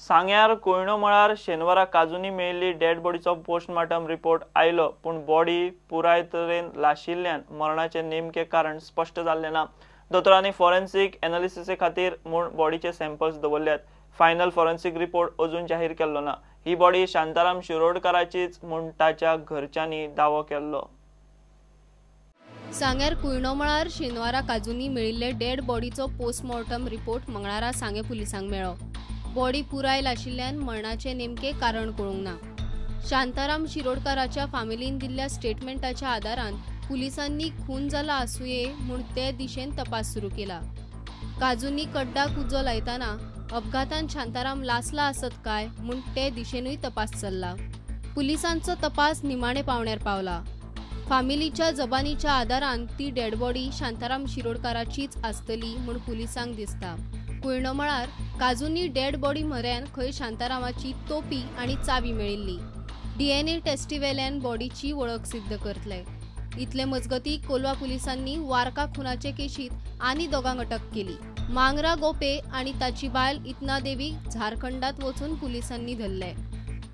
सांग्यार कोयणो मळार शेनवारा काजूनी मेळिल्ली डेड बॉडीचो पोस्टमार्टम रिपोर्ट आयलो, पूण बॉडी पुराय तरेन लाशिल्ल्यान मरणाचें नेमकें कारण स्पश्ट जाल्लें ना. दोतोरांनी फॉरेन्सिक एनालिसिसे खातीर म्हूण बॉडीचे सॅम्पल्स दवरल्यात. फायनल फॉरेन्सिक रिपोर्ट अजून जाहीर केल्लो ना. ही बॉडी शांताराम शिरोडकाराचीच म्हूण ताच्या घरच्यांनी दावो केल्लो. सांग्यार कुयणो मळार शेनवारा काजूनी मेळिल्ले डेड बॉडीचो पोस्टमॉर्टम रिपोर्ट मंगळारा सांगें पुलिसांक मेळ्ळो. बॉडी पुराय लाशिल्ल्यान मरणाचें नेमकें कारण कळूंक ना. शांताराम शिरोडकाराच्या फामिलीन दिल्ल्या स्टेटमेंटाच्या आदारान पुलिसांनी खून जाला आसुये म्हूण ते दिशेन तपास सुरू केला. काजूनी कड्डाक उजो लायतना अपघातान शांताराम लासला आसत काय म्हूण ते दिशेनूय तपास चल्ला. पुलिसांचो तपास निमाणे पावण्यार पावला. फामिलीच्या जबानीच्या आदारान ती डेड बॉडी शांताराम शिरोडकाराचीच आसतली म्हूण पुलिसांक दिसता. कुयणो मळार काजूनी डेड बॉडी म्हऱ्यान खंय शांतारामाची तोपी आनी चावी मेळिल्ली. डीएनए टेस्टीवेल्यान बॉडीची वळख सिद्ध करतले. इतले मजगती कोलवा पुलिसांनी वारका खुनाचे केशीत आनी दोगांक अटक केली. मांगरा गोपे आनी ताची बायल इतना देवी झारखंडात वचून पुलिसांनी धरले.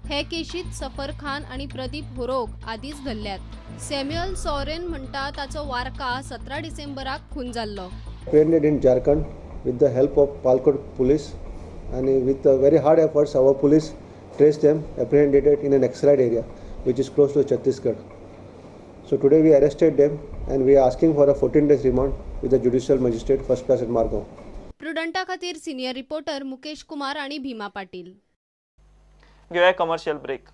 हे केशीत सफर खान आनी प्रदीप होरोक आदींच धरल्यात. सॅम्युअल सोरेन म्हणटा ताचो वारका 17 डिसेंबराक खून जाल्लो. Apprehended in Jharkhand with the help of Palkot police and with very hard efforts our police traced them, apprehended it in a Naxalite area which is close to Chhattisgarh. So today we arrested them and we are asking for a 14 days remand with the judicial magistrate first class at Margao. प्रुडंटा खातीर senior reporter Mukesh Kumar आणि भीमा पाटील. घेऊया commercial break.